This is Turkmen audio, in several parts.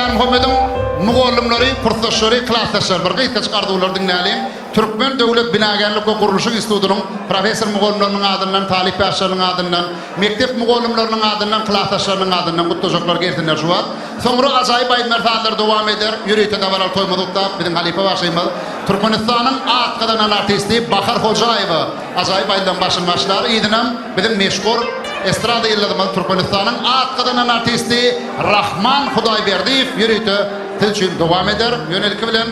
Didarmuhammediň mugallymlary, kursdaşlary, klasdaşlary bir gysgajyk arzuwlary diňläliň. Türkmen döwlet binagärlik we gurluşyk institutynyň professor-mugallymlarynyň adyndan, talyp ýaşlarynyň adyndan, mekdep mugallymlarynyň adyndan, klasdaşlarynyň adyndan gutlajaklar gelsinler şu wagt. Soňra ajaýyp aýdymlar-sazlar dowam eder. Ýörite dabaraly toýumyzy gutlap, biziň halypa bagşymyz, Türkmenistanyň at gazanan artisti Bahar Hojaýewa ajaýyp aýdymlaryň başyny başlar. Yzynam biziň meşhur estrada ýyldyzymyz, Türkmenistanyň at gazanan artisti Rahman Hudaýberdiýew ýörite siz üçin dowam eder. Ýöne ilki bilen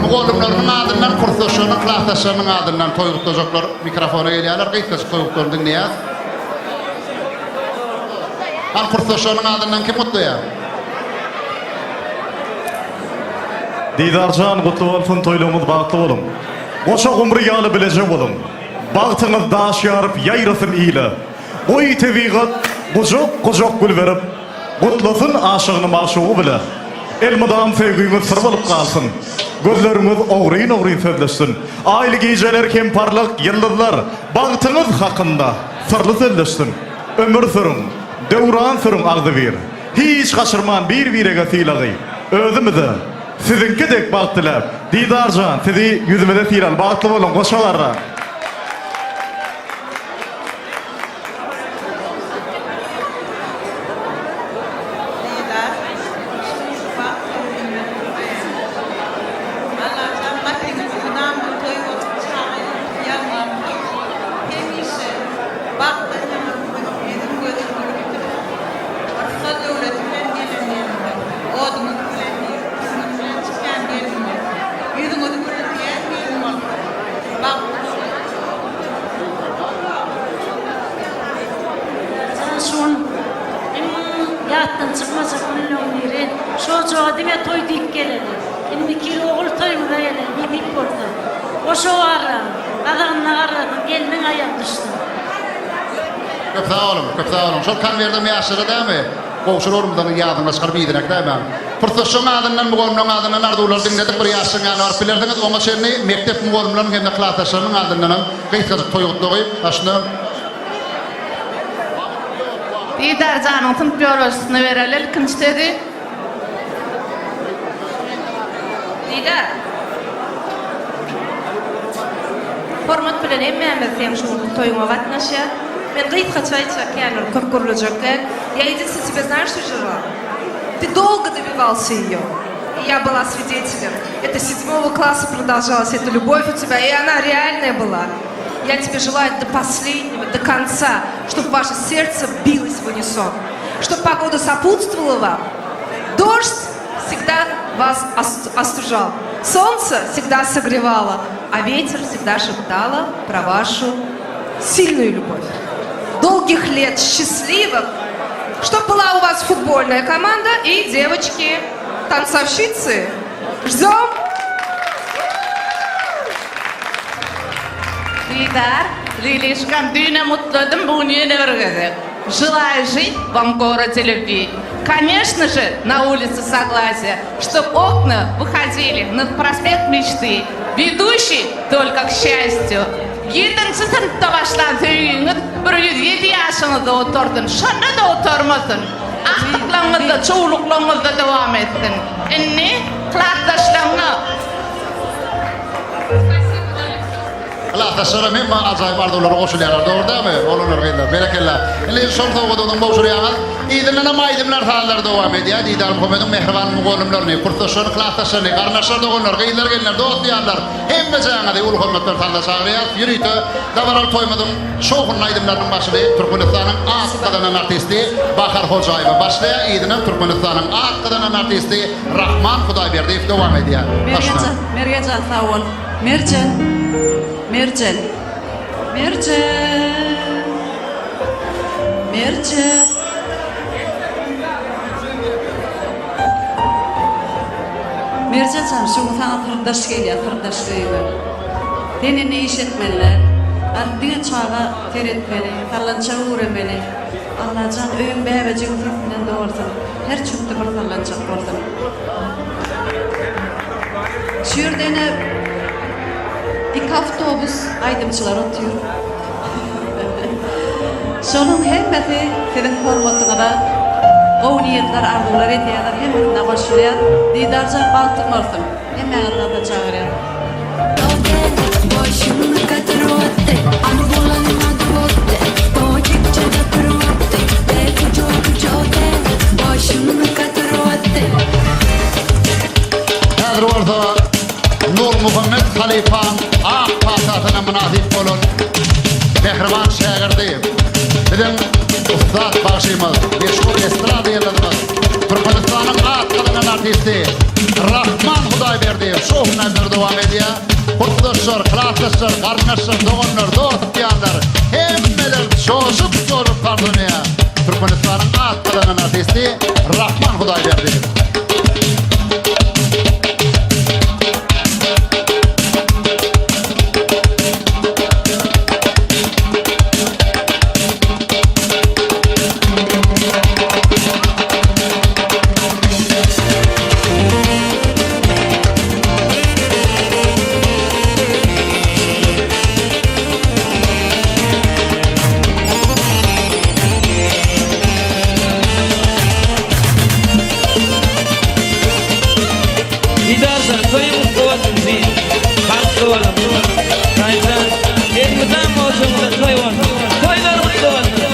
mugallymlarynyň adyndan, kursdaşlarynyň, klasdaşlarynyň adyndan toý gutlajaklar mikrofona gelýärler. Gysgajyk toý gutlaryny diňleýäs. Hany kursdaşlarynyň adyndan kim gutlaýar? Didarjan gutly bolsun toýlaryňyz bagtly boluň. Goşa gumry ýaly bileje boluň. Bagtyňyz daş ýaryp ýaýrasyn ile. Goý tebigat gujak gujak gül berip, gutlasyn aşygyny magşugy bile. Elmydam söýgüňiz syr bolup galsyn. Gözleriňiz ogryn-ogryn sözleşsin. Aýly gijeler hem parlak ýyldyzlar bagtyňyz hakynda syrly sözleşsin. Ömür sürüň, döwran sürüň agzybir. Hiç gaçyrman bir-birege sylagy. Özümize siziňki dek bagt diläp, Didar jan, sizi ýüzümize sylaly. Bagtly boluň, goşa garra. Didar, şu günki bagt ömrümden gutlaýan. Allajan batyňyz mydama toý bolsun, çaga ýok, ýalňyz Hemişe bagtdan ýaňa siziň ýüzüň gözüň gülüp dursun. Rysgal döwleti bilen gelen gelin bolsun. Oduňyz bilen girip, tütüňiz bilen çykýan gelin bolsun. Ýüzüňizi gülüdýän gelin bolsun. Bagtly boluň. Jan şol iň ýatdan çykmajak günleň biri. Şu ojaga diňe toý diýip geleli. Indiki ýyl ogul toýumyza geleli nesip bolsa. Goşa barraň, gazagynda garrasyn, gelniň aýagy düşsün. Köp sag boluň, köp sag boluň. Şol konwerdem ýaşlara dämi? Gowşur orundan ýadyňa çykaryp iýdinek dämäň. Pursatşyň adyndan, mugallymlaryň adyndan arzuwlary diňledik. Bir ýaşlaryň ýanyna baryp bilersiňiz. Oňa çenli mekdep mugallymlarynyň hem-de klasdaşlarynyň adyndanam gysgajyk toý gutlagy başyna. Didar janyň synp ýolbaşçysyna bereli ilkinji sözi. Didar. Hormat bilen hemmämiz seň şu günki toýuňa gatnaşýas. Men gysgaça aýtjak kän bir köp gürlejek däl. Я единственное тебе знаешь что желаю? Ты долго добивался ее. И я была свидетелем. Это с седьмого класса продолжалась эта любовь у тебя, и она реальная была. Я тебе желаю до последнего, до конца, чтобы ваше сердце билось в унисон, чтобы погода сопутствовала вам, дождь всегда вас остужал, солнце всегда согревало, а ветер всегда шептало про вашу сильную любовь. Долгих лет, счастливых, чтобы была у вас футбольная команда и девочки, танцовщицы. Ждем! Didar, Lilişkam düýnem gutladym, bu gün ýene bir gezek. Желаю жить вам в городе любви. Конечно же, на улице Согласия, чтоб окна выходили на проспект Мечты, ведущий только к счастью. Ýedinji synpda başlan söýgiňiz bir 107 ýaşyňyzda otursyn, şonda-da oturmasyn. Agtyklaryňyzda, çowluklaryňyzda dowam etsin. Indi klasdaşlaryňa. Klasdaşlaram hemme ajaýyp arzuwlara goşulýarlar, dogry dälmi, oglanlar, gyzlar? Berekella. Indi şol sowgadyňyzy gowşurýaňyz. Yzyndanam aýdymlar, sazlar dowam edýär. Didar Muhammediň mähriban mugallymlaryny, kursdaşlaryny, klasdaşlaryny, garyndaşlar, doganlar, gyzlar, gelinler, dost-ýarlar, hemmejaňyzy uly hormat bilen sazla çagyrýarys. Ýörite dabaraly toýumyzyň şowhunly aýdymlarynyň başyny Türkmenistanyň at gazanan artisti Bahar Hojaýewa başlaýar, yzynam Türkmenistanyň at gazanan artisti Rahman Hudaýberdiýew dowam edýär. Mergenjan, Mergenjan sag bol. Merjen. Merjen. Merjen. Merjen. Merjen jan, şu gün saňa syrdaş gelýär, syrdaş öýüňe. Sen indi iş etmeli däl. Alyp diňe çaga seretmeli, sallançak üwremeli. Allajan öýüň bäbejigiň sesinden dolsun. Her çöpde bir sallançak bolsun. Şu ýerde ine iki awtobus aýdymçylar otyr. Şonuň hemmesi siziň hormatyňyza. Gowy niýetler, arzuwlar edýärler, hemmesine goşulýar. Didarjan bagtyň bolsun! Hemmäňizi gapa çagyrýan. Häzir bolsa Nurmuhammet halypaň ak patasyna mynasyp bolan mähriban şägirdi, biziň ussat bagşymyz, meşhur estrada ýyldyzymyz, Türkmenistanyň at gazanan artisti Rahman Hudaýberdiýew şowhun-aýdymlary dowam edýär. Kursdaşlar, klasdaşlar, garyndaşlar, doganlar, dost-ýarlar, hemmeler joşup-joşup tans oýnaýar. Türkmenistanyň at gazanan artisti Rahman Hudaýberdiýew. Didarjan toýuň gutly bolsun jigim. Bagtly boluň. Daýyjan elmydama ojagyňda toý bolsun. Toýlar gutly bolsun.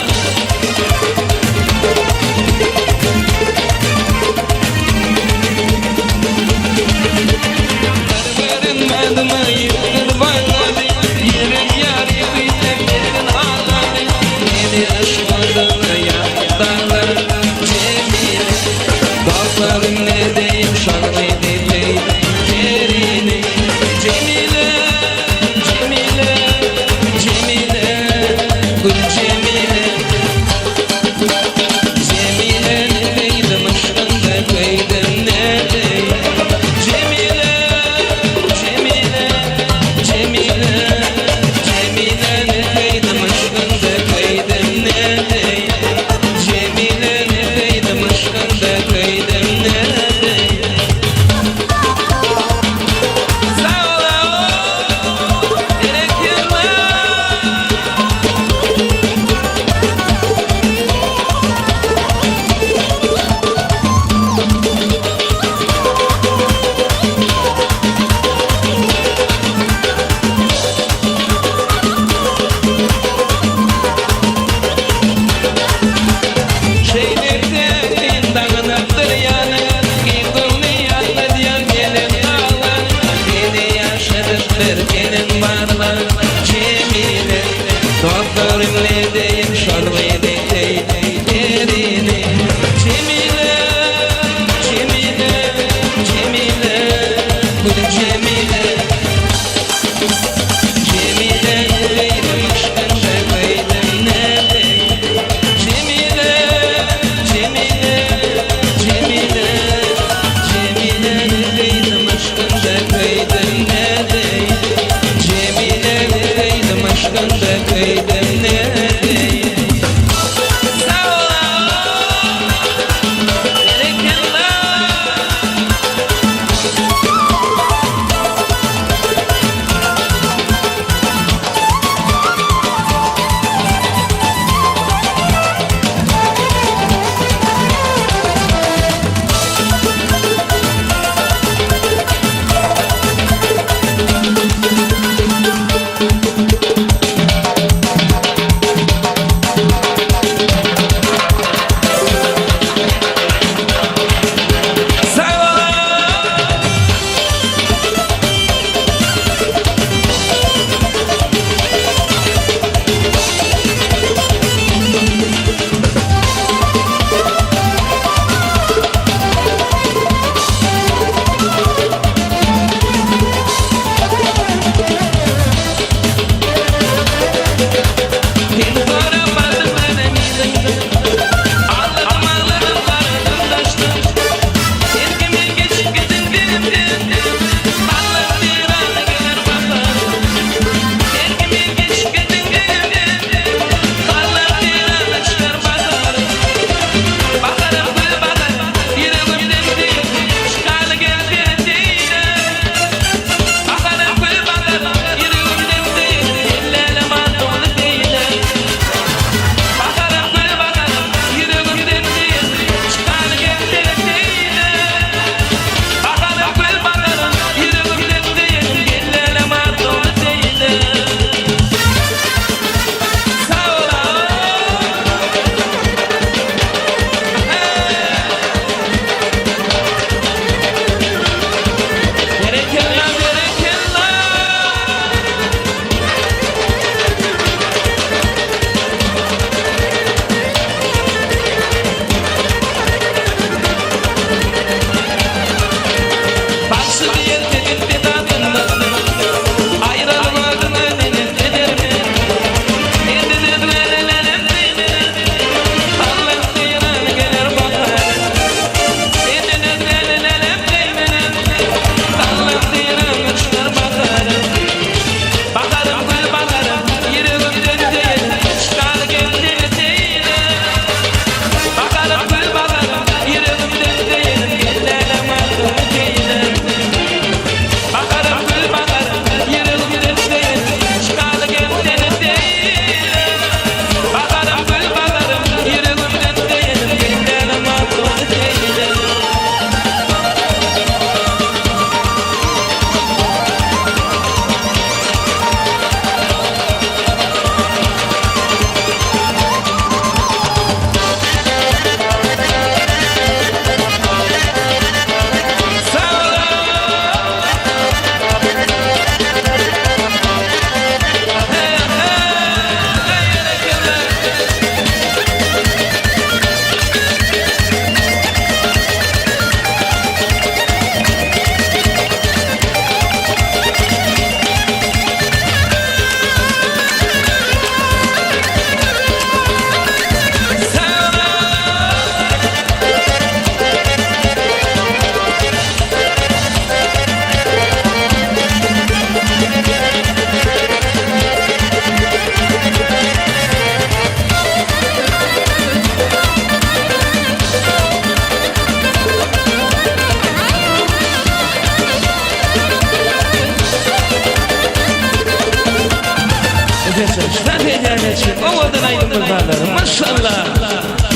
Näçe owadan aýdym sazlary. Maşallah.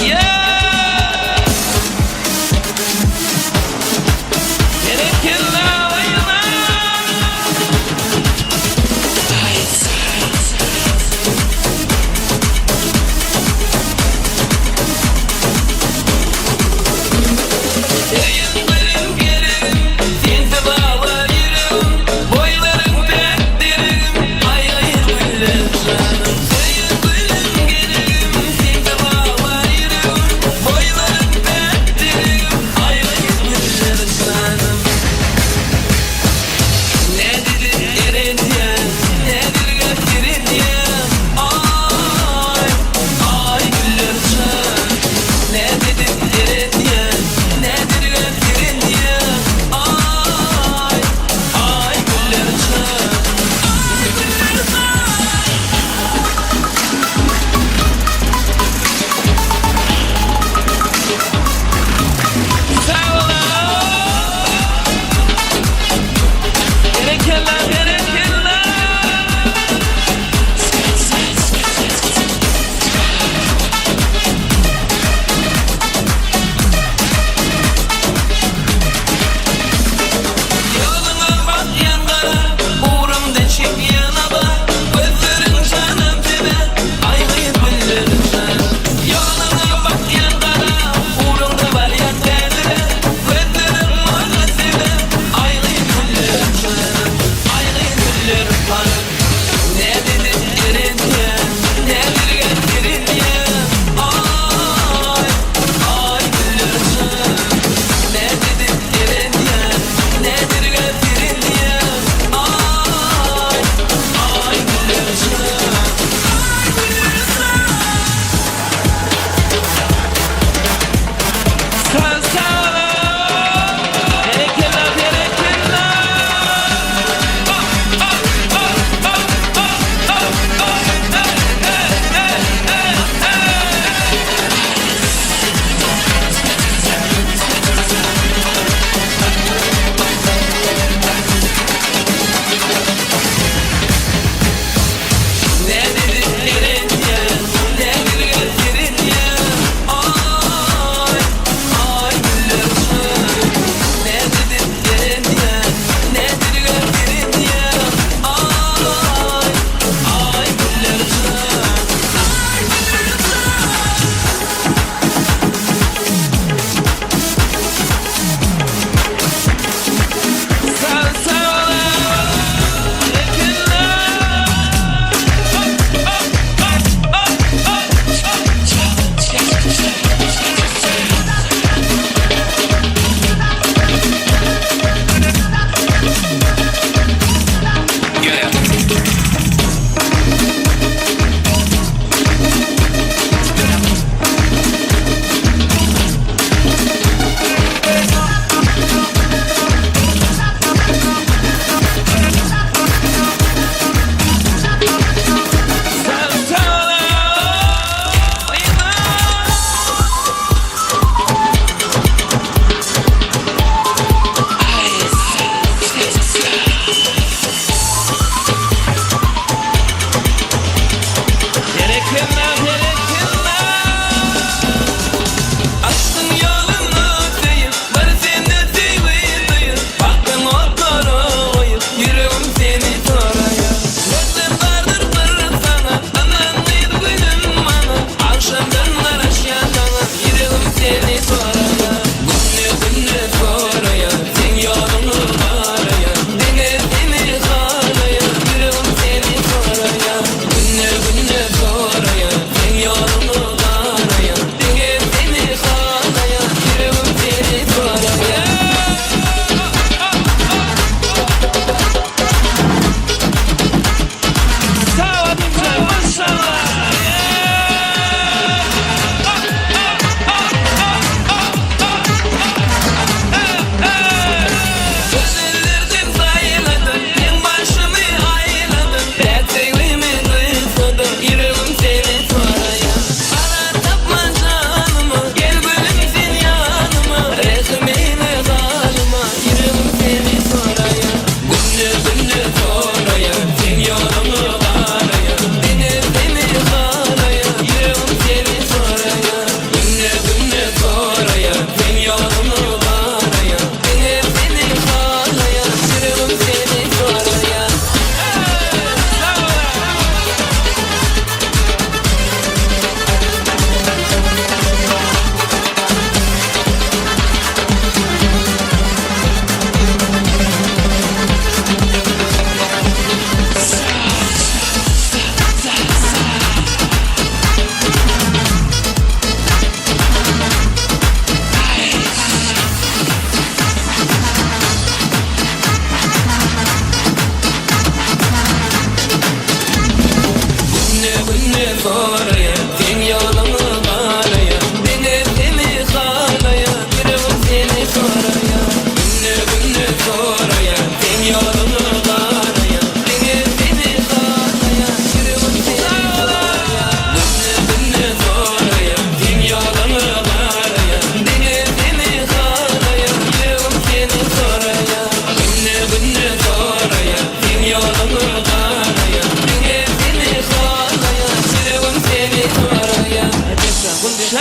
Ýa! Berekella oýna! Söýüp gülüm geregim, sensiz aglar ýüregim, Boýlaryň päk deregim, aý-aý güller janym. Söýüp gülüm geregim, sensiz aglar ýüregim.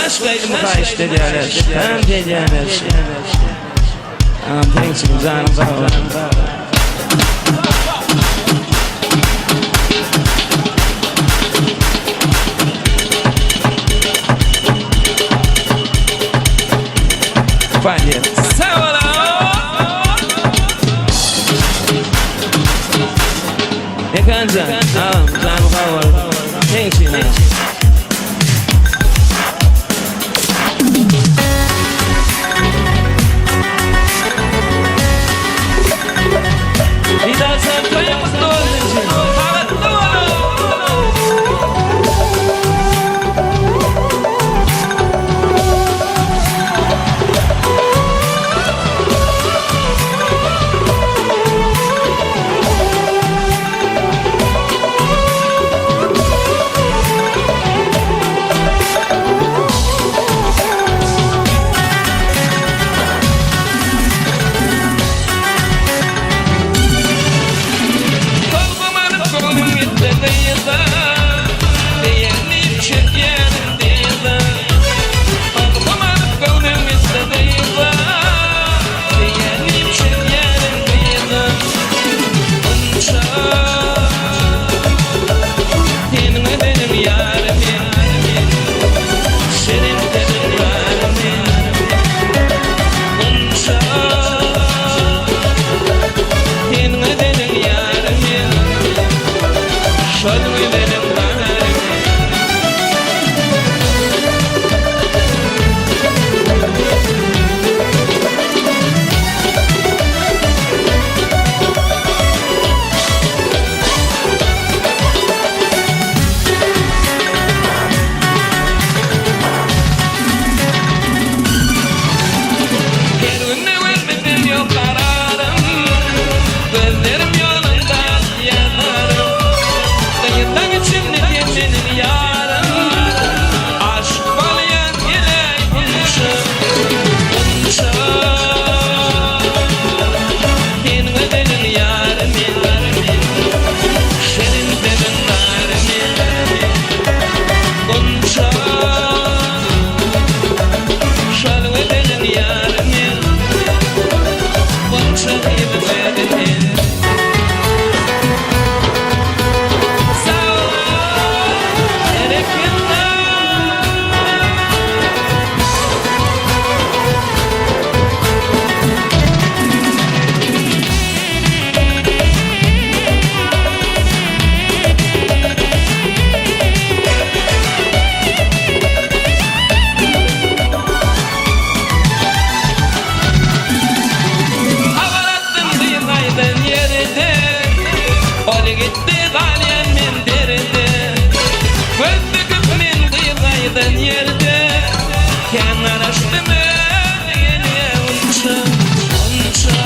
Başga aýdymy haýyşt edýärler. Tans edýärler. Agam seň üçin janyň sag bolsun. Sag boluň. Mekanjan, agam, janyň sag bolsun. Seň üçin agam. Didarjan toýuň gutly bolsun. Bagtly boluň. Tolgum alyp göwnüm gitdi gyza, Diýendim çekýänim dyza. Tolgum alyp göwnüm gitdi gyza, Diýendim çekýänim dyza. Gunça, seniň özeniň ýary men, Şirin seniň bary men. Gunça, seniň özeniň ýary men, Şol gözeliň bary men. Her günde görmesem ýok kararym, Gözlerim ýolunda ýanarym. Gyýylaň içinde sen meniň ýarym, Aşyk bolýan geläý gunça, gunça. Sen gözeliň ýary men, Şirin sözüň bary men, Gunça. Şol gözeliň ýary men, Gunça gyzy gözi men. Sag bol, berekella. Habar atdym gyz gaýdan ýerde, Ol gitdi galýan men derde. Göz dikip men gyz gaýdan ýerde, Kän garaşdym özi gelýä gunça, gunça.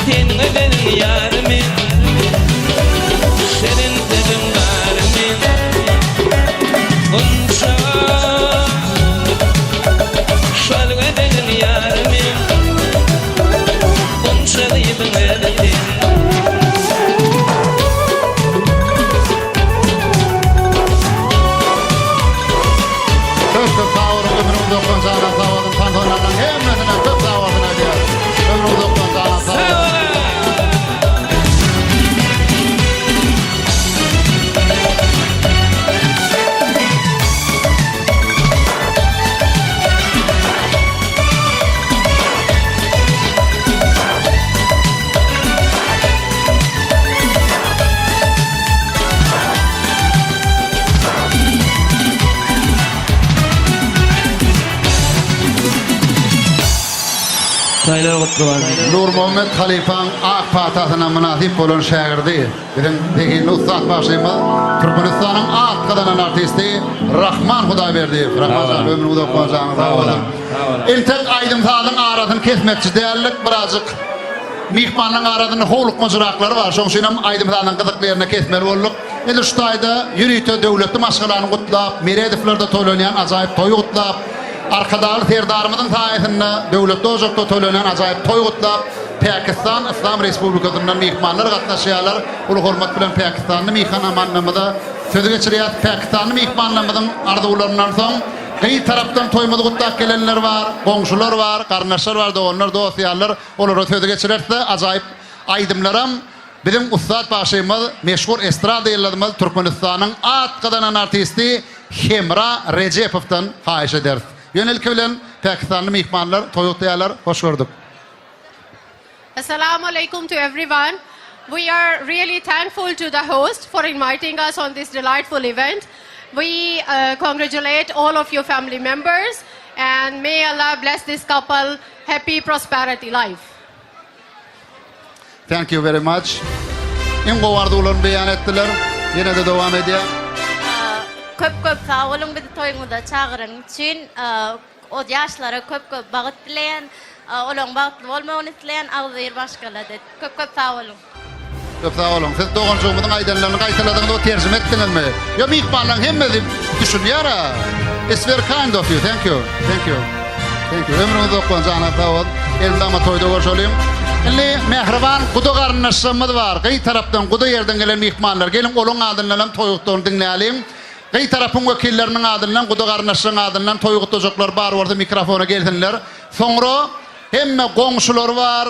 Sen gözeliň ýary men, Şirin sözüň bary men, Gunça. Şol gözeliň ýary men, Gunça gyzyň özi sen. Köp köp sag boluň ömrüň uzak bolsun janyň sag bolsun tans oýnanlaň hemmesine köp sag bolsun aýdýas ömrüň uzak bolsun janyň sag bolsun. Toýlar gutly bolsun. Nurmuhammet halypaň ak patasyna mynasyp bolan şägirdi, biziň zehinli ussat bagşymyz, Türkmenistanyň at gazanan artisti Rahman Hudaýberdiýew. Rahman jan, ömrüň uzak bolsun, janyň sag bolsun. Entek aýdym-sazyň arasyny kesmekçi däldik, birazjyk Myhmanlaryň arasynda howlukmajyraklary bar, şoň üçinem aýdym-sazyň gyzykly ýerinde kesmeli bolduk. Indi şu taýda ýörite döwletli maşgalany gutlap, Meredowlarda toýlanýan ajaýyp toýy gutlap, Arkadagly Serdarymyzyň saýasynda döwletli ojakda toýlanýan ajaýyp toýy gutlap, Pakistan Yslam Respublikasyndan myhmanlar gatnaşýarlar. Uly hormat bilen pakistanly myhmanlarymyza. Sözi geçirýäs Pakistanly myhmanlarymyzyň arzuwlaryndan soň gyz tarapdan toýumyzy gutlap gelenler bar, goňşular bar, garyndaşlar bar, doganlar, dost-ýarlar olara sözi geçireris-de ajaýyp aýdymlaram biziň ussat bagşymyz, meşhur estrada ýyldyzymyz Türkmenistanyň at gazanan artisti Hemra Rejepowdan haýyş ederis. Ýöne ilki bilen pakistanly myhmanlar toý gutlaýarlar, hoş gördük. Assalamu alaikum to everyone. We are really thankful to the host for inviting us on this delightful event. We uh, congratulate all of your family members and may Allah bless this couple happy prosperity life. Thank you very much. Iň gowy arzuwlaryny beýan etdiler. Ýene-de dowam edýär. Köp köp sag boluň bizi toýuňyza çagyranyň üçin. O ýaşlara köp köp bagyt dileýän. Olaň bagtly bolmagyny isleýän agzybir maşgalada. Köp köp sag boluň. Köp sag boluň. Siz doganjygymyzyň aýdanlaryny gaýtaladyňyz we terjime etdiňizmi? Ýa myhmanlaryň hemmesi düşünýär-ä. It's very kind of you. Thank you. Thank you. Thank you. Ömrüňiz uzak bolsun, janyňyz sag bolsun. Elmydama toýda görşeliň. Indi mähriban guda garyndaşlarymyz bar. Gyz tarapdan, guda ýerden gelen myhmanlar. Geliň, olaň adyndan hem toý gutlagyny diňläliň. Gyz tarapyň wekilleriniň adyndan, guda garyndaşlaryň adyndan toý gutlajaklar bar bolsa mikrofona gelsinler. Soňra hemme goňşulary bar,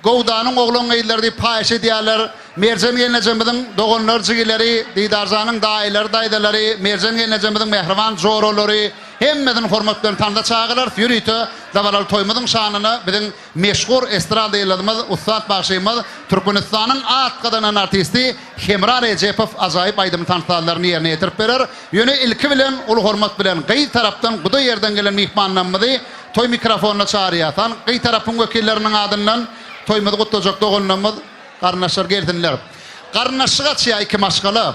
Gowdanyň oglan-gyzlary diýip haýyş edýärler. Merjen gelnejemiziň doganlar jigileri, Didarjanyň daýylary, daýzalary, Merjen gelnejemiziň mähriban joralary, hemmesini hormat bilen tansa çagyrarys. Ýörite dabaraly toýumyzyň şanyna biziň meşhur estrada ýyldyzymyz, ussat bagşymyz, Türkmenistanyň at gazanan artisti Hemra Rejepow ajaýyp aýdym tans sazlaryny ýerine ýetirip berer. Ýöne ilki bilen uly hormat bilen gyz tarapdan guda ýerden gelen myhmanlarymyzy toý mikrofonyna çagyrýas. Hany gyz tarapyň wekilleriniň adyndan toýumyzy gutlajak doganlarymyz, garyndaşlar gelsinler. Garyndaşlyk açýar iki maşgala.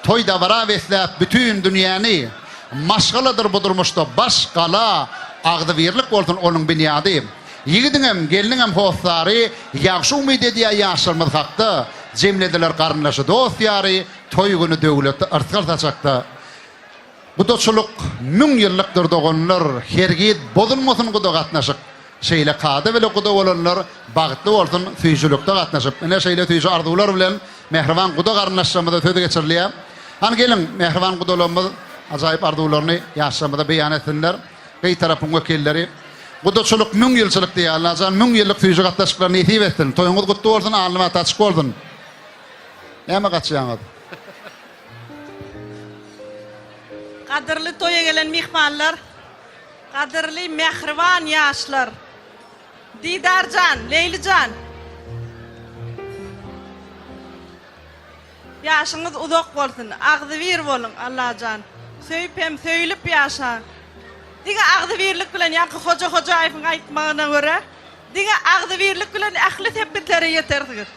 Toý dabara besläp bütin dünýäni. Maşgaladyr bu durmuşda baş gala, agzybirlik bolsun onuň binýady. Ýigidiňem, gelniňem hossary, Ýagşy umyt edýär ýaşlarymyz hakda. Jemlediler garyndaşy, dost-ýary, Toý güni döwletli yrsgal saçakda. Gudaçylyk müň ýyllykdyr doganlar, Hergiz bozulmasyn guda gatnaşyk. Şeýle kada bile guda bolanlar, Bagtly bolsun süýjülikde gatnaşyp. Ine şeýle süýji arzuwlar bilen mähriban guda garyndaşlarymyza söz geçirilýär. Hany geliň, mähriban gudalarymyz ajaýyp arzuwlaryny ýaşlarymyza beýan etsinler. Gyz tarapyň wekilleri. Gudaçylyk müň ýylçylyk diýýär. Allajan müň ýyllyk süýji gatnaşyklar nesip etsin. Toýuňyz gutly bolsun, alny bagty açyk bolsun. Näme gaçýaňyz? Gadyrly toýa gelen myhmanlar, gadyrly mähriban ýaşlar! Didarjan, Leýlijan! Ýaşyňyz uzak bolsun, agzybir boluň, Allajan! Söýüp hem söýülip ýaşaň! Diňe agzybirlik bilen, ýaňky Hoja Hojaýewiň aýtmagyna görä, diňe agzybirlik bilen ähli sepgitlere ýetersiňiz.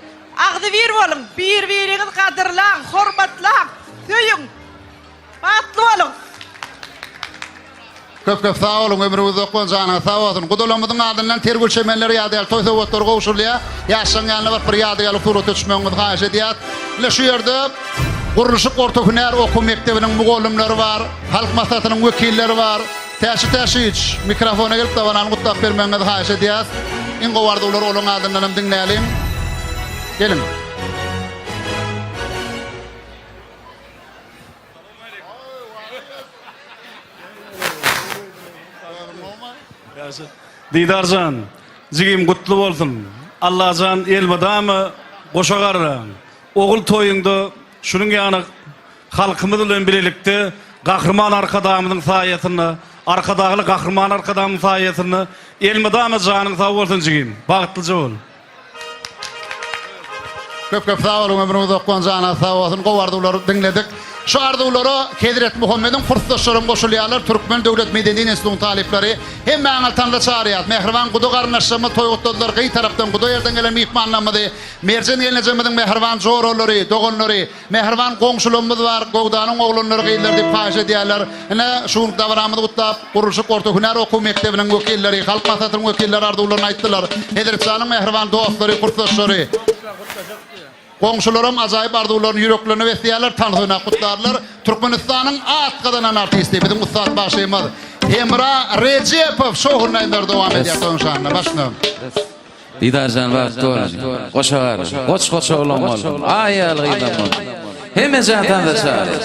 Agzybir boluň, bir-biriňizi gadyrlaň, hormatlaň, söýüň! Bagtly boluň! Köp köp sag boluň ömrüňiz uzak bolsun janyňyz sag bolsun. Gudalarymyzyň adyndan ter gül çemenleri ýadygärlik toý sowgatlary gowşurylýar. Ýaşlaryň ýanyna baryp bir ýadygärlik surata düşmegiňizi haýyş edýäs. Ine şu ýerde Gurluşyk orta hünär okuw mekdebiniň mugallymlary bar, Halk maslahatynyň wekilleri bar. Täşli Täşiç, mikrofona gelip dabarany gutlap bermegiňizi haýyş edýäs. Iň gowy arzuwlary olaryň adyndan hem diňläliň. Geliň. Didarjan, jigim gutly bolsun. Allajan elmydama goşa garra. Ogul toýuňda şunuň ýaly halkymyz bilen bilelikde Gahryman Arkadagymyzyň saýasynda, Arkadagly Gahryman Arkadagymyzyň saýasynda elmydama janyň sag bolsun jigim. Bagtlyja bol. Köp köp sag boluň ömrüňiz uzak bolsun janyňyz sag bolsun gowy arzuwlary diňledik. Şu arzuwlara Hezreti Muhammediň kursdaşlaram goşulýarlar Türkmen döwlet medeniýet institutynyň talyplary hemmäňizi tansa çagyrýas mähriban guda garyndaşlarymyz toý gutladylar gyz tarapdan guda ýerden gelen myhmanlarymyzy Merjen gelnejemiziň mähriban joralary doganlary Mähriban goňşularymyz bar, Gowdanyň oglanlary, gyzlary diýip haýyş edýärler. Ine, şu günki dabaramyzy gutlap, Gurluşyk orta hünär okuw mekdebiniň wekilleri, Halk Maslahatynyň wekilleri arzuwlaryny aýtdylar. Hezretjanyň mähriban dostlary, kursdaşlary, goňşularam ajaýyp arzuwlaryny ýüreklerine besleýärler, tans oýnap gutlarlar. Türkmenistanyň at gazanan artisti, biziň ussat bagşymyz Hemra Rejepow şowhunly aýdymlary dowam edýär toýuň şanyna. Başyna. Didarjan bagtly bol. Goşa gar. Goç goç oglan bol. Aý ýaly gyzam bol. Hemmejan tansa çagyr.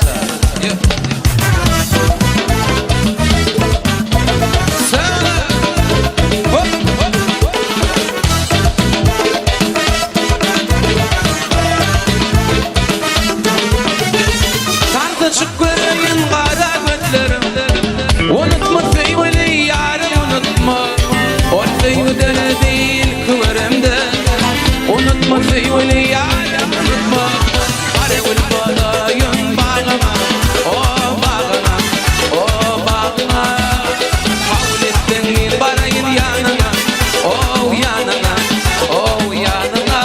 Tansa çyk göreýin gara gözleriň. Unutma söýgüli ýarym unutma. Ol söýgüden değil köweremde. Unutma söýgüli ýarym unutma. Gara gül bolaýyn bagyňa, o bagyňa, o bagyňa. Kabul etseň men baraýyn ýanyňa, o ýanyňa, o ýanyňa.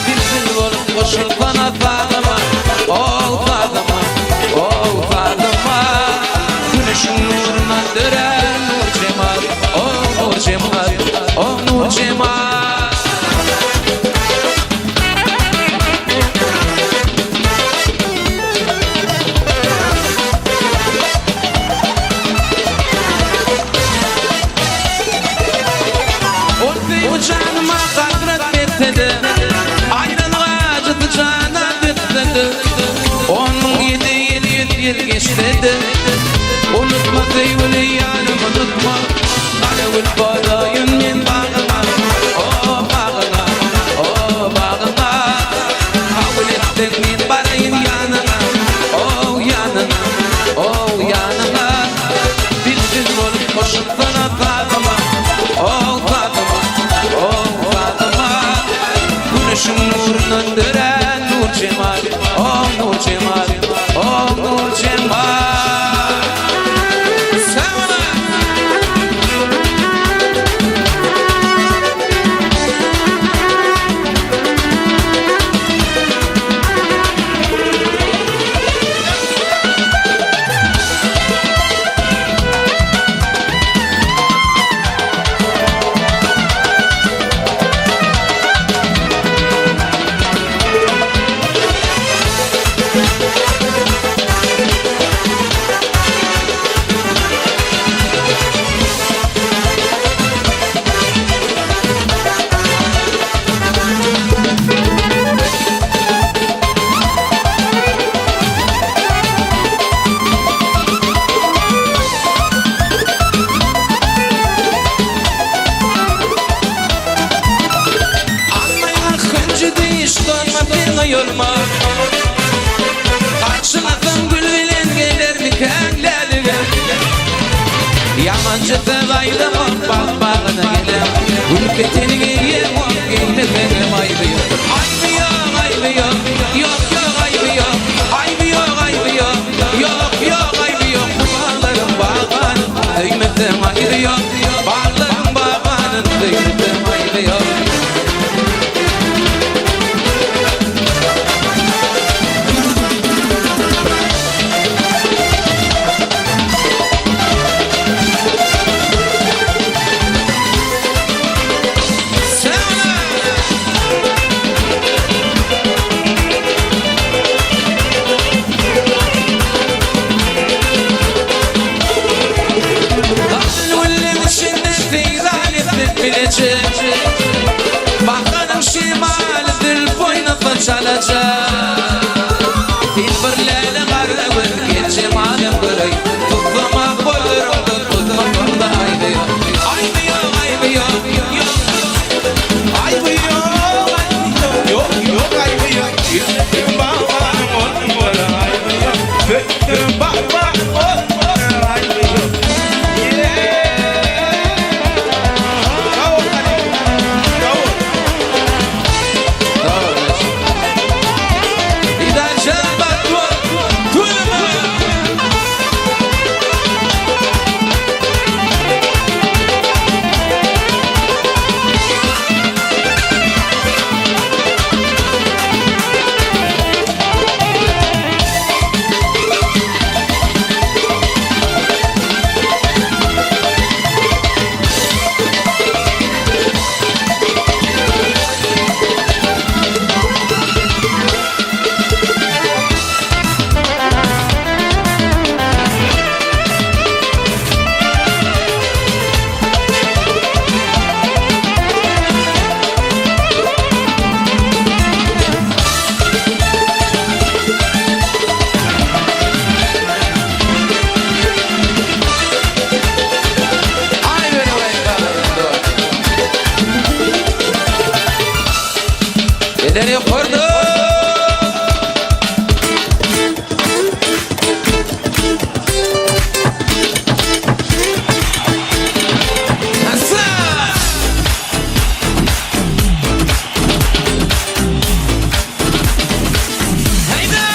Bilbil bolup goşulsana sazyma, o sazyma, o sazyma. Güneşiň nurundan dörär nur jemal, o nur jemal, o nur jemal. Ol söýgi janyma hasrat betse-de, Aýralyk ajysy jana detse-de, Onuň ýedi ýyl, ýüz ýyl geçse-de, Unutma söýgüli ýarym unutma, Gara gül bolaýyn men bagyňa, O bagyňa, o bagyňa. Kabul etseň men baraýyn ýanyňa, O ýanyňa, o ýanyňa. Bilbil bolup goşulsana sazyma, O sazyma, o sazyma. Güneşiň nurundan dörän nur jemal, O nur jemal, o nur jemal. Sag boluň! Almaýar hünji diş dolma sen oýulma Garşylasam gül bilen gelermikäň lälige Ýamança söz aýdamok bagt bagyna gelem Gül keteni geýemok geýmeseňem aýby ýok Aýby ýok aýby ýok ýok ýok aýby ýok Aýby ýok aýby ýok ýok ýok aýby ýok Bu baglaryň bagbanyn söýmesem aýby ýok Baglaryň bagbanyn söýmesem aýby ýok. Eller ýokarda! Assa! Heýda!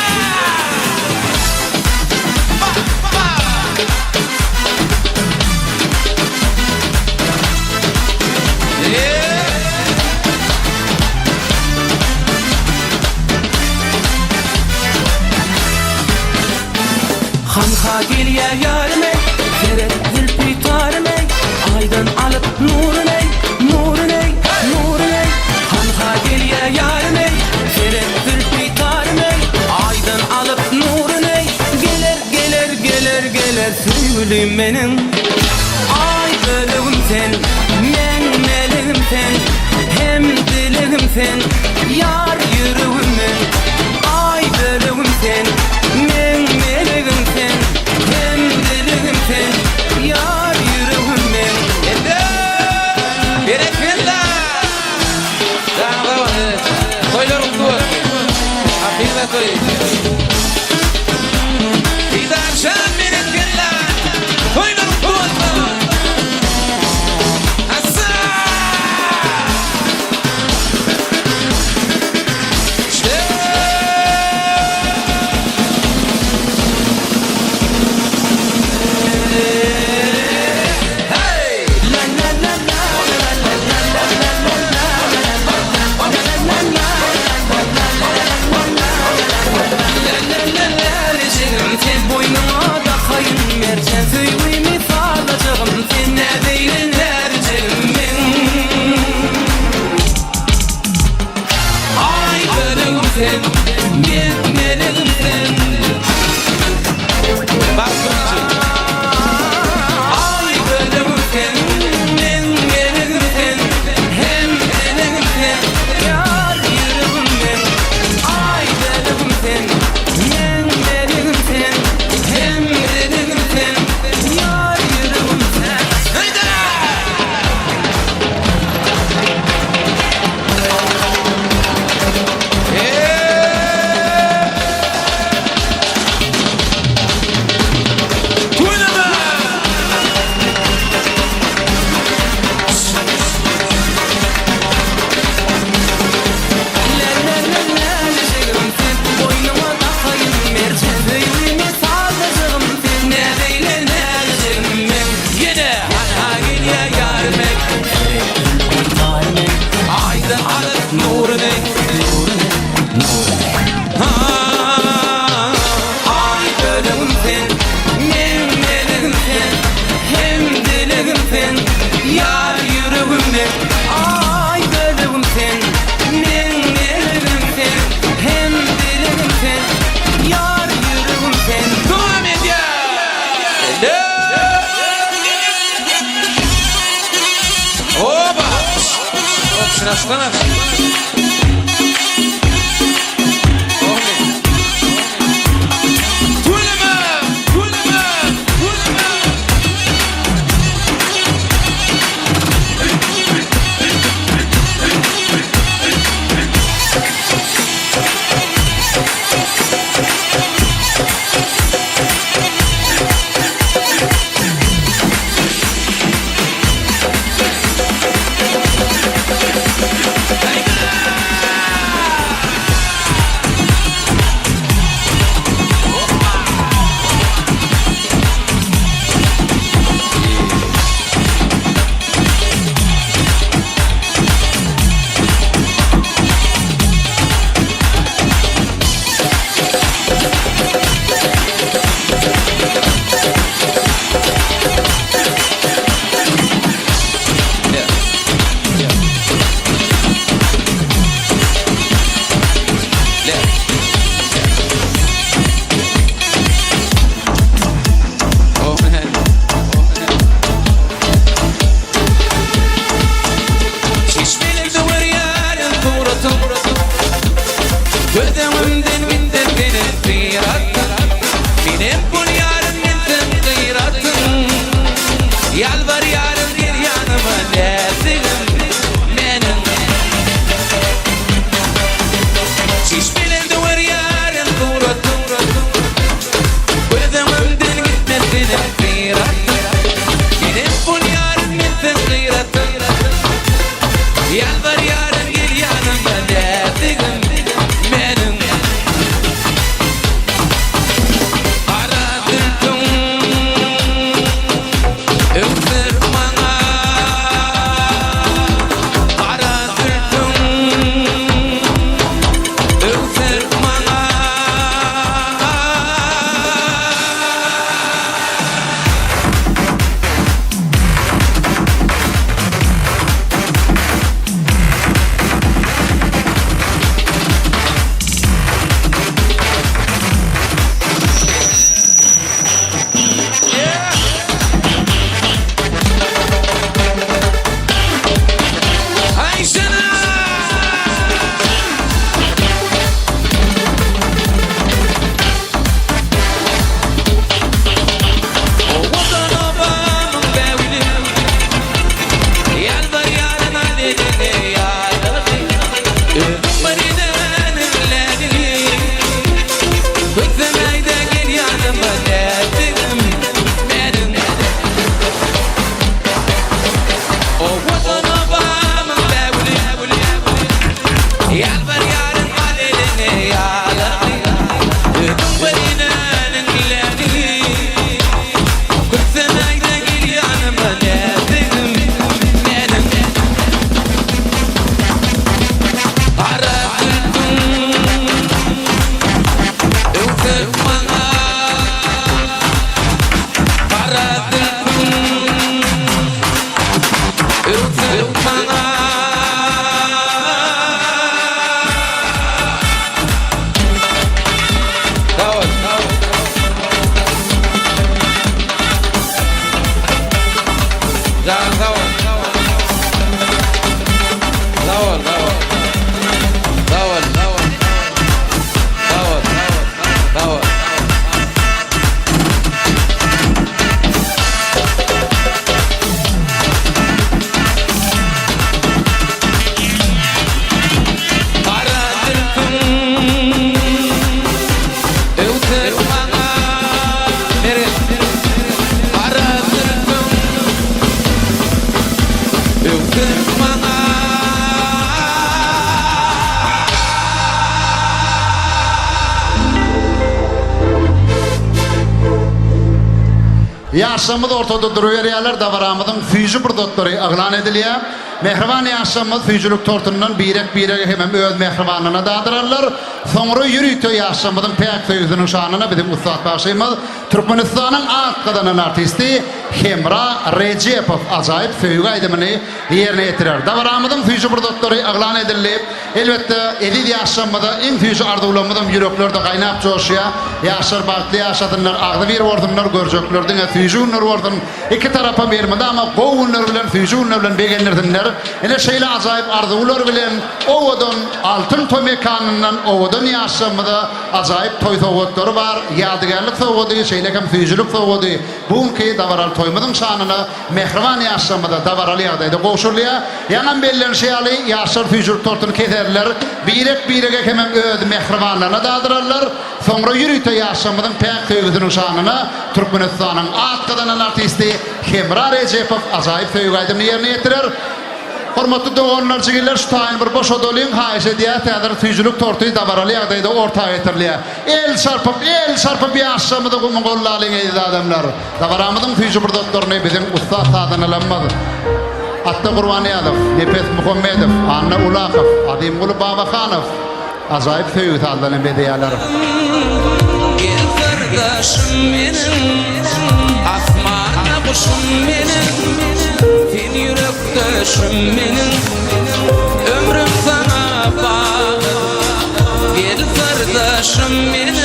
Ba, ba! Hanha gelýär ýarym eý, Seret zülpi tarym eý, Aýdan alyp nurun eý, Nurun eý, nurun eý. Hanha gelýär ýarym eý, Seret zülpi tarym eý, Aýdan alyp nurun eý. Geler, geler, geler, geler söýgülim meniň. Aý bölegim sen, meň melegim sen, Hem dilegim sen, ýar ýüregim men. Aý bölegim sen, meň melegim sen, Hem dilegim sen, ýar ýüregim men. Elde! Berekella! Janyňyza bolsun. Toýlar gutly bolsun. Hakyky toý. Didarjan berekella! Toýlar gutly bolsun. Assa! Sen boýnuňa dakaýyn merjen Söýgimi sazlajagym sen näzeýle närijegim men Aý bölegim sen, men melegim sen. Bagtymçy. Aý bölegim sen, men melegim sen Hem melegim sen, ýar ýüregim men Aý bölegim sen, men melegim sen Hem melegim sen, ýar ýüregim sen Haýda! Tüweleme! Lälelälejegim sen boýnuňa dakaýyn merjen Söýgimi sazlajagym sen näzeýle närijegim men Ýene hanha gelýär ýarym eý. Aýdan alyp nuruny. Ha, Aý bölegim sen, meň melegim sen, Hem dilegim sen, ýar ýüregim men. Aý bölegim sen, meň melegim sen, Hem dilegim sen, ýar ýüregim sen. Dowam edýär. Oba! Şaşkana. Tüweleme! Tüweleme! Tüweleme! Çeşmelerde görýärin suratyň Göz öňümden gitdi seniň syratyň Menem bolýaryn men seň gyratyň Ýalbarýaryn gel ýanyma näzigim meniň. Ýalbarýaryn al eliňe ýalagy Özüň welin eliňdäki Kösenäýde gel ýanyma näzigim meniň Gara zülpüň öwsüp maňa Gara zülpüň öwsüp maňa. Sag bol. Janyň sag bol. Sag bol, sag bol. Sag bol, sag bol. Sag bol, sag bol. Gara zülpüň öwsüp maňa Mergen Gara zülpüň öwsüp maňa. Ýaşlarymyz ortada duruberýärler, dabaramyzyň süýji pursatlary yglan edilýär. Mähriban ýaşlarymyz süýjülik tortundan birek-birege hemem öz mähribanyna dadyrarlar. Soňra ýörite ýaşlarymyzyň päk söýgüsiniň şanyna biziň ussat bagşymyz, Türkmenistanyň at gazanan artisti Hemra Rejepow ajaýyp söýgi aýdymyny ýerine ýetirer. Dabaramyzyň süýji pursatlary yglan edildi. Elbetde, eziz ýaşlarymyza iň süýji arzuwlarymyzam ýüreklerde gaýnap joşýar. Ýaşlar bagtly ýaşasynlar, agzybir bolsunlar, görjekler diňe süýji günler bolsun. Iki tarapam elmydama gowy günler bilen, süýji günler bilen begendirsinler. Ine şeýle ajaýyp arzuwlar bilen owadan Altyn toý mekanyndan owadan ýaşlarymyza ajaýyp toý sowgatlary bar. Ýadygärlik sowgady, şeýle hem süýjülik sowgady bu günki dabaraly toýumyzyň şanyna mähriban ýaşlarymyza dabaraly ýagdaýda gowşurylýar. Ýaňam bellenişi ýaly, ýaşlar süýjülik tortuny keserler, birek-birege hemem öz mähribanlaryna dadyrarlar. Soňra ýörite ýaşlarymyzyň päk söýgüsiniň şanyna Türkmenistanyň at gazanan artisti Hemra Rejepow ajaýyp söýgi aýdymyny ýerine ýetirer. Hormatly doganlar, jigiler, şu taýyny bir boşadalyň, haýyş edýäs, häzir süýjülik torty dabaraly ýagdaýda orta getirilýär. El çarpyp, el çarpyp ýaşlarymyzy gumyň gollalyň eziz adamlar. Dabaramyzyň süýji pursatlaryny biziň ussat sazandalarymyz Atda Gurbannyýazow, Nepes Muhammedow, Anna Ulakow, Azymguly Babahanow ajaýyp söýgi sazlaryny bezeýärler. Gel syrdaşym meniň, Asmanda guşum meniň, Sen ýürekdeşim meniň, Ömrüm saňa bagly, Gel syrdaşym meniň.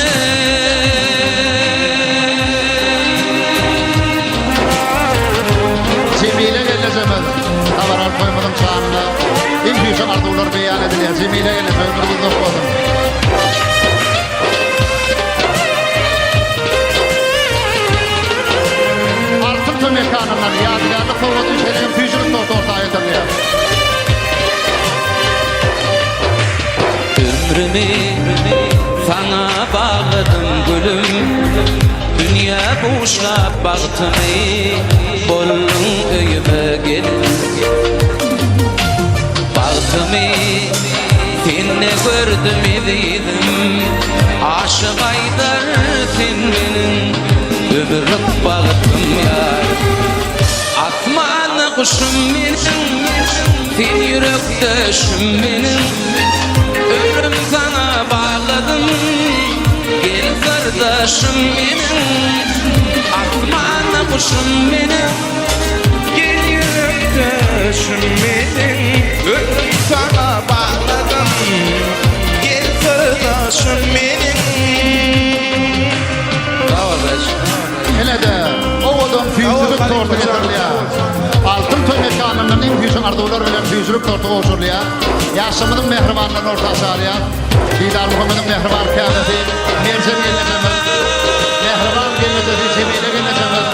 Jemile gelnejemiz dabaraly toýumyzyň şanyna iň süýji arzuwlar beýan edilýär. Jemile gelneje ömrüňiz uzak bolsun. Altyn toý mekanyndan ýadygärlik sowgady şeýle hem süýjülik torty orta getirilýär. Ömrümi saňa bagladym gülüm Dünýä buşlap bagtymy Bolduň öýüme gelin Bagtymy sende gördüm ezizim Aşyk aýdar sen meniň Ömürlik bagtym ýarym Asmanda guşum meniň, sen ýürekdeşim meniň, Ömrüm saňa bagladym, gel syrdaşym meniň, Asmanda guşum meniň, Gel ýürekdeşim meniň, Ömrüm saňa bagladym, gel syrdaşym meniň. Sag bol Daş. Ine-de, owadan süýjülik torty getirilýär. Altyn toý mekanyndan iň süýji arzuwlar bilen süýjülik torty gowşurylýar. Ýaşlarymyzyň mähribanlaryny orta çagyrýar. Didarmuhammediň mähriban käbesi Merjen gelnejemiz, mähriban gelnejesi Jemile gelnejemiz,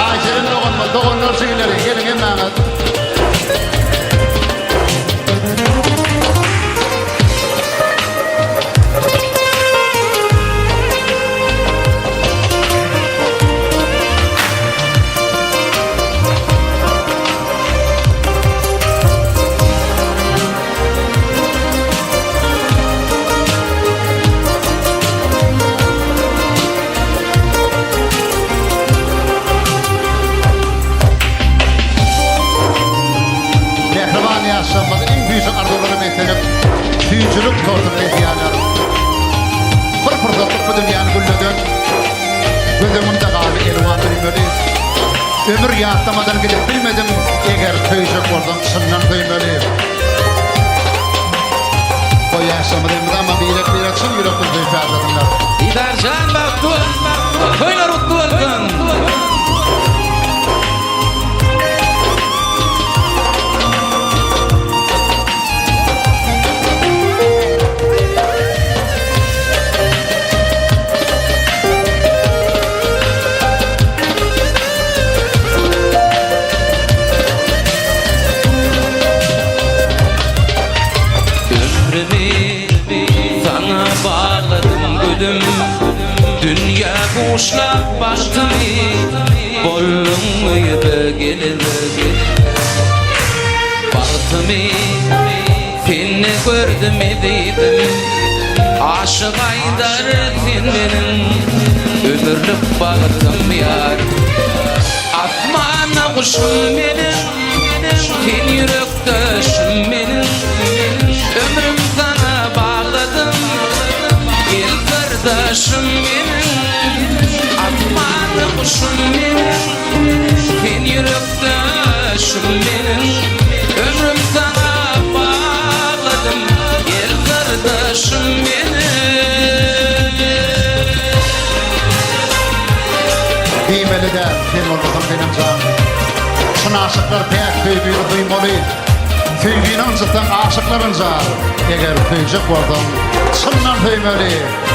Aýjeren doganymyz, doganlar jigileri, geliň hemmäňiz. Söýüjilik tortuny kesýärler. Bir pursatlyk bu dünýäni gülleden, Göz öňümde galdy elwan düýmeli. Ömür ýatlamadan gidip bilmedim, Eger söýjek bolsaň çyndan söýmeli. Goý ýaşlarymyz elmydama birek-birek çyn ýürekden söýüp ýaşasynlar. Didarjan bagtly bol, toýlar gutly bolsun! Ömrümi saňa bagladym gülüm Dünýä buşlap bagtymy Bolduň öýüme gelin Bagtymy Sende gördüm ezizim Aşyk aýdar sen meniň Ömürlik bagtym ýar Asmanda guşum meniň Sen ýürekdeşim meniň Ömrüm saňa bagladym Gel syrdaşym meniň Asmanda guşum meniň Sen ýürekdeşim meniň Ömrüm saňa bagladym Gel gardaşym meniň. Diýmeli däl, sen bolmasaň senem jan. Çyn aşyklar päk söýgini duýmaly. Söýgini ynjytsaň aşyklar ynjar. Eger söýjek bolsaň, çyndan söýmeli.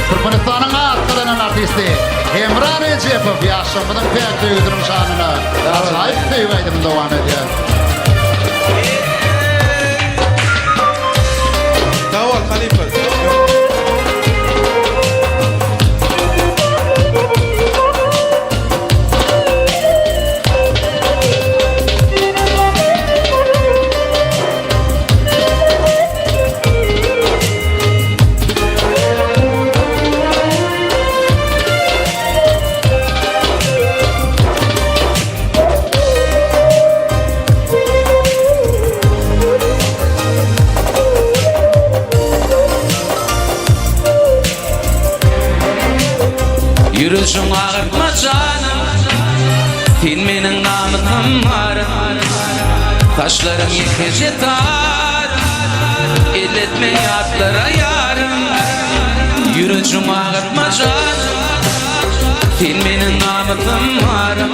Türkmenistanyň at gazanan artisti Hemra Rejepow ýaşlarymyzyň päk söýgüsiniň şanyna ajaýyp söýgi aýdymyny dowam edýär. Sag bol halypa. Ýürejiň agyrtma janym Sen meniň namysym arym Saçlaryň ýekeje tar Elletme ýatlara ýarym Ýürejiň agyrtma janym Sen meniň namysym arym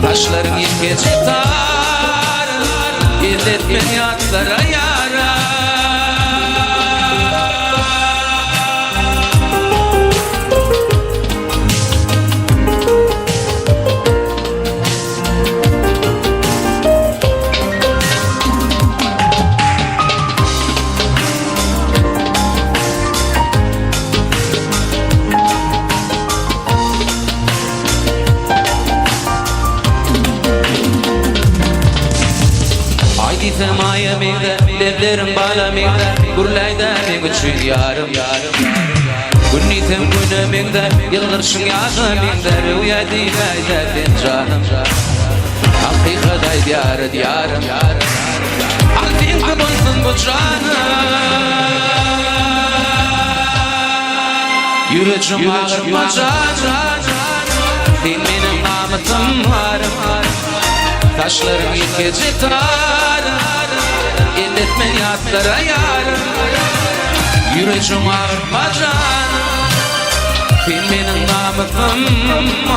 Saçlaryň ýekeje tar Elletme ýatlara ýarym. Aý diýsem aýa meňze, lebleriň bala meňze, Gürläýdä meň üçin ýarym. Gün diýsem güne meňze, ýylgyrşyň ýaza meňze, Röwýa diýläýdä sen janym. Hakykat aýdýar diýarym. Al seňki bolsun bu janym. Ýürejim agyrma janym. Sen meniň namysym arym. Saçlaryň ýekeje tarym. Elletme ýatlara ýarym. Ýürejim agyrma janym. Sen meniň namysym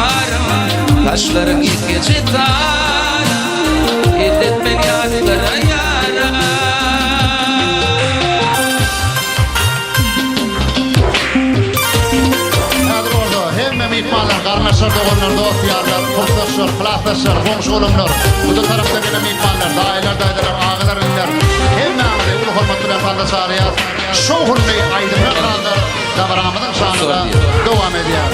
arym. Saçlaryň ýekeje tarym. Elletme ýatlara ýarym. Häzir bolsa hemme myhmanlar, garyndaşlar, doganlar, dost-ýarlar, kursdaşlar, klasdaşlar, goňşy-golamlar, bu-da tarapdan gelen myhmanlar, daýylar, daýzalar, agalar, iniler, hemmäňizi uly hormat bilen sanda çagyrýas. Şowhunly aýdymlar, sazlar dabaramyzyň şanyna dowam edýär.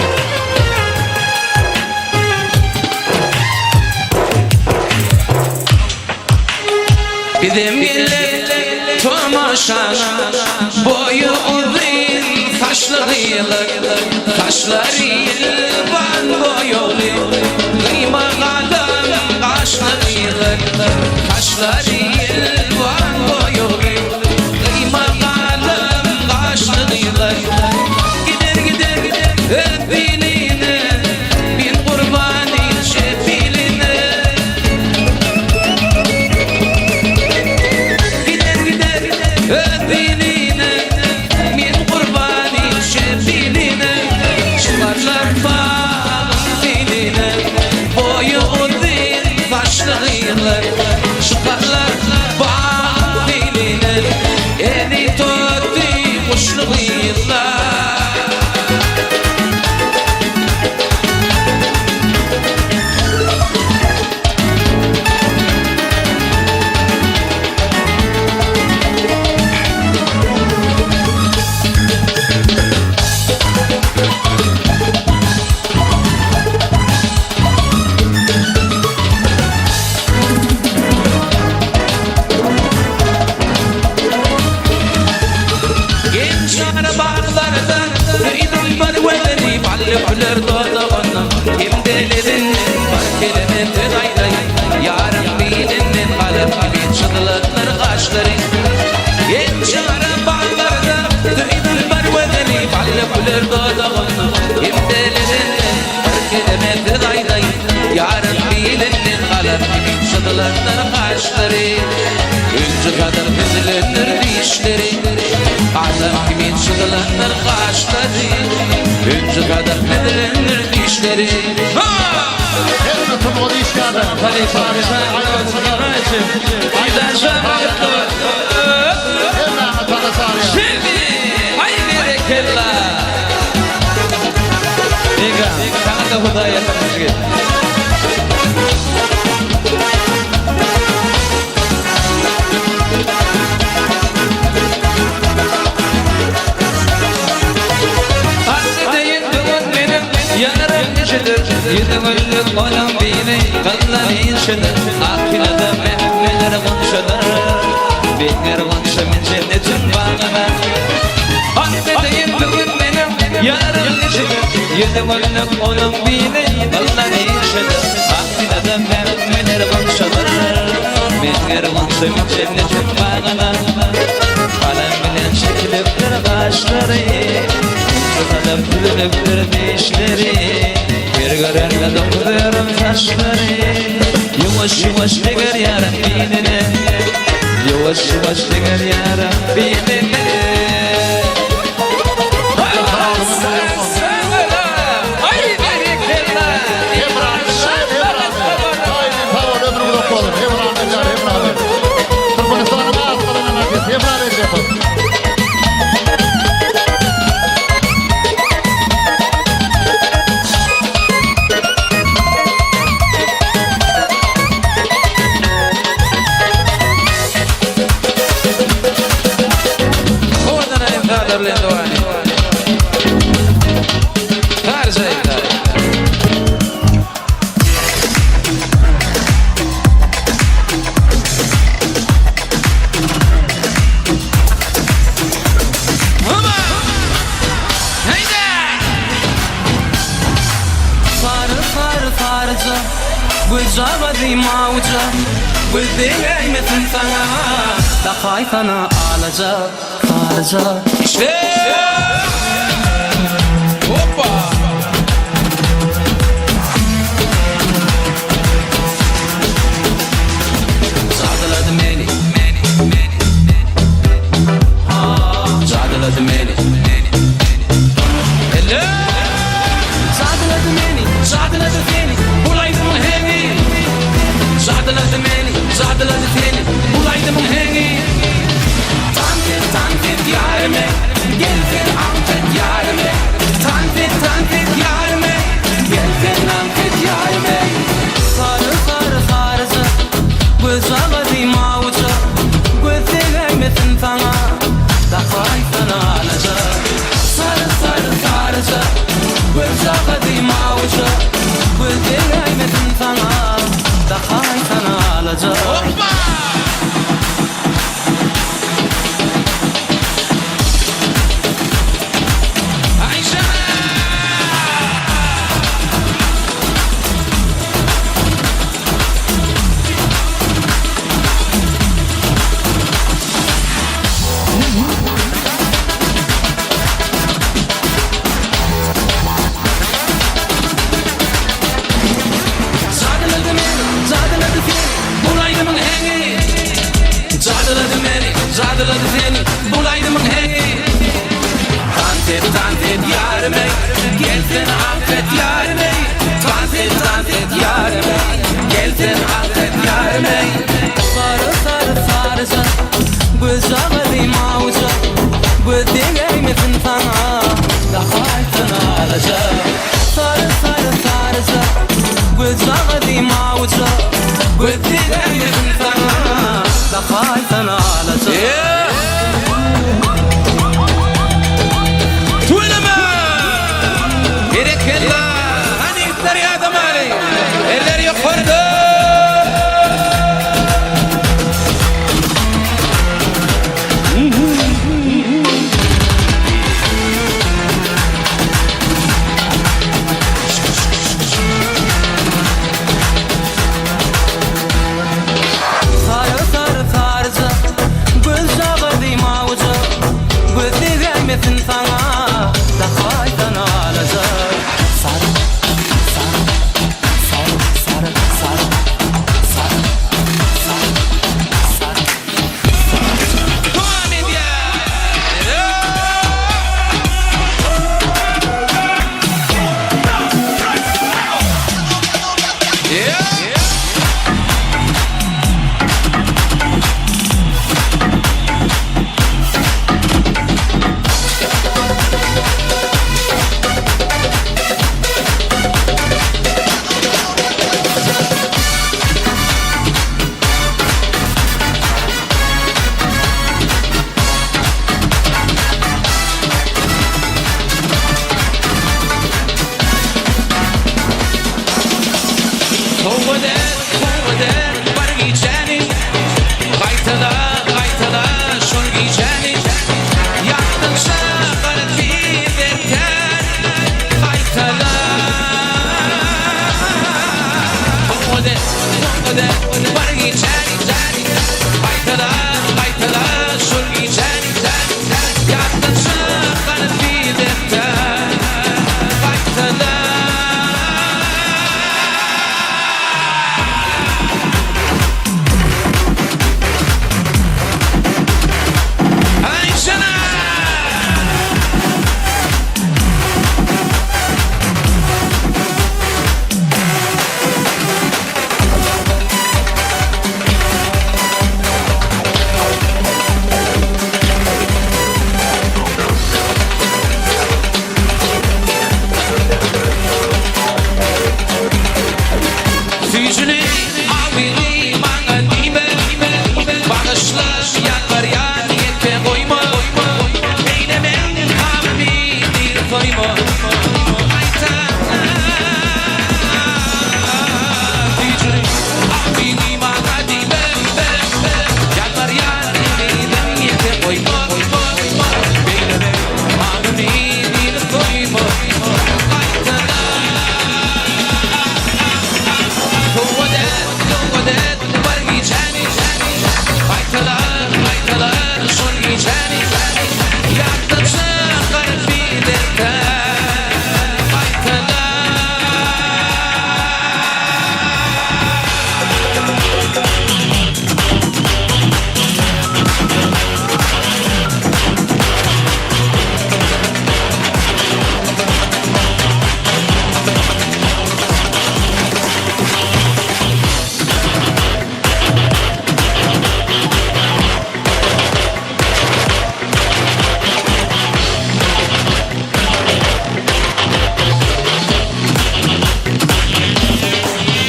Bizem geldik tomaşaňa Boýy uzyn saçly gyýylyk Saçlary ýylban boýagly Gyýma galam gaşly gyýylyk Saçlary ýylban boýagly Gyýma galam. Toty guşly gyzlar. Genç ara baglarda Söýdüm bir gözeli Bally güler dodagyndan Hem de lebinden Bir kelime söz aýdaýyn Ýaryň bilinden galyp Gibi çyzylandyr gaşlary Genç ara baglarda Söýdüm bir gözeli Bally güler dodagyndan Hem de lebinden Bir kelime söz aýdaýyn Ýaryň bilinden galyp Gibi çyzylandyr gaşlary Ünji gadar süzülendir dişleri Adam kimin çyzylandyr gaşlary Ünji gadar süzülendir dişleri Ha! Hemme sungat işgärleri, hemmäňe tanyş arýan. Şimdi, ay berekella. Begam, sana da Hudaý ýakynlyk etsin. Asly deýin dogan meniň ýarym nişedir, Ýüzi güllük onuň biri gyzlar işidir, Ak pilada mähmeler gonçadyr, Beňňer gonça men jennetiň bagyna. Asly deýin dogan meniň ýarym nişedir, Ýüzi güllük onuň biri gyzlar işidir, Ak pilada mähmeler gonçadyr, Meňňer gonça men jennetiň bagyna. Galam bilen çekilipdir gaşlary, Inçe sadap düzülipdir dişleri, Her görende dokuzyarym saçlary, Ýuwaş-ýuwaş deger ýarym biline, Ýuwaş-ýuwaş deger ýarym biline. Türkmenistanyň at gazanan artisti Hemra Rejepow. Owadan aýdym sazlar bilen dowam edýär. Saryja aýdymlar. Sary sary saryja Gözjagazy mawuja Göz degäýmesin saňa Dakaýsana alaja Saryja Işle! Hoppa! Jadylady meni meni meni Jadylady meni Elle! Jadylady meni, jadylady seni Bul aýdymyň heňi Jadylady meni, jadylady seni Bul aýdymyň heňi Tans et, tans et ýarym ey Gel sen aňk et ýarym ey Tans et, tans et ýarym ey Gel sen aňk et ýarym ey Sary, sary, saryja Gözjagazy mawuja Göz degäýmesin saňa Dakaýsana alaja Sary, sary, saryja Gözjagazy mawuja Göz degäýmesin saňa Dakaýsana alaja Hoppa! Jadylady meni, jadylady seni, bul aýdymyň heňi. Jadylady meni, jadylady seni, bul aýdymyň heňi. Tans et, tans et ýarym eý, gel sen aňk et ýarym eý. Tans et, tans et ýarym eý, gel sen aňk et ýarym eý. Sary, sary, saryja, gözjagazy mawuja. Göz degäýmesin saňa, Dakaýsana alaja. Tüweleme! Berekella! Hany ýigitler ýadamaly! Eller ýokarda! Sary sary saryja Gözjagazy mawuja Göz degäýmesin saňa Dakaýsana alaja. Sary sary sary sary sary sary sary sary saryja. Dowam edýär! Sowga däl, sowga däl bir gijäni, Gaýtala, gaýtala şol gijäni, Ýatdan çykar tiz erkän, Gaýtala. Sowga däl, sowga däl bir gijäni, Gaýtala, gaýtala şol gijäni, Ýatdan çykar tiz erkän, Gaýtala. Aýşana! Süýjüli awyly maňa diýme, Bagyşla, ýalbarýan ýeke goýma, Beýle meň gamymy diri soýma, Gaýta Süýjüli awyly maňa diýme, Ýalbarýan ezizim ýeke goýma, Beýle meň gamymy diri soýma, Gaýtala. Sowgat et, sowgat et bir gijäni, Gaýtala, gaýtala şol gijäni, Ýatdan çykar biderkä, Gaýtala.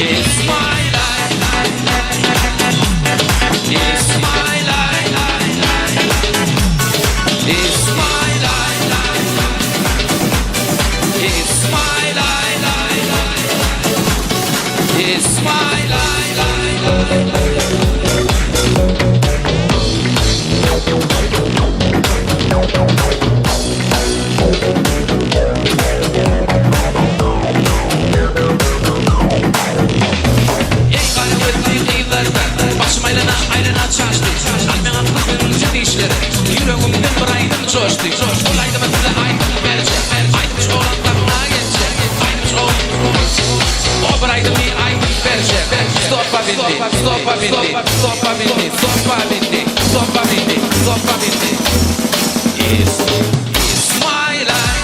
It's my life. It's my life. It's my life. It's my life. It's my life. Eý gara gözli gyzlardan Başym aýlana aýlana çaşdy Al meň akly dişleri Ýüregimden bir aýdym joşdy Ol aýdymy size aýdyp berjek Aýdymçy oglan saňa geljek Aýdymçy oglan O bir aýdymy aýdyp berjek Stopa bindi Stopa bindi Stopa bindi Stopa bindi Stopa bindi Stopa bindi It's It's my life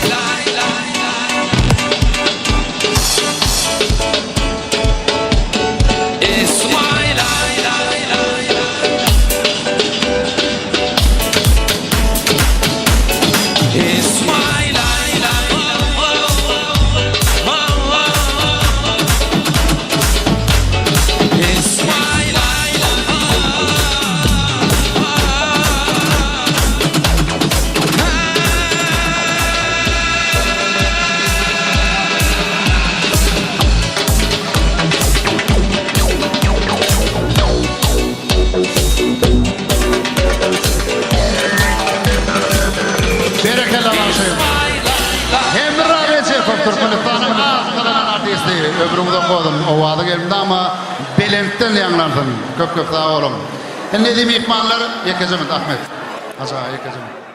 It's my life It's my life It's my. Ömrüň uzak bolsun, owazyň elmydama belentden ýaňlansyn. Köp köp sag boluň. Indi eziz myhmanlar, ýekeje minut Ahmet. Hajy aga ýekeje minut.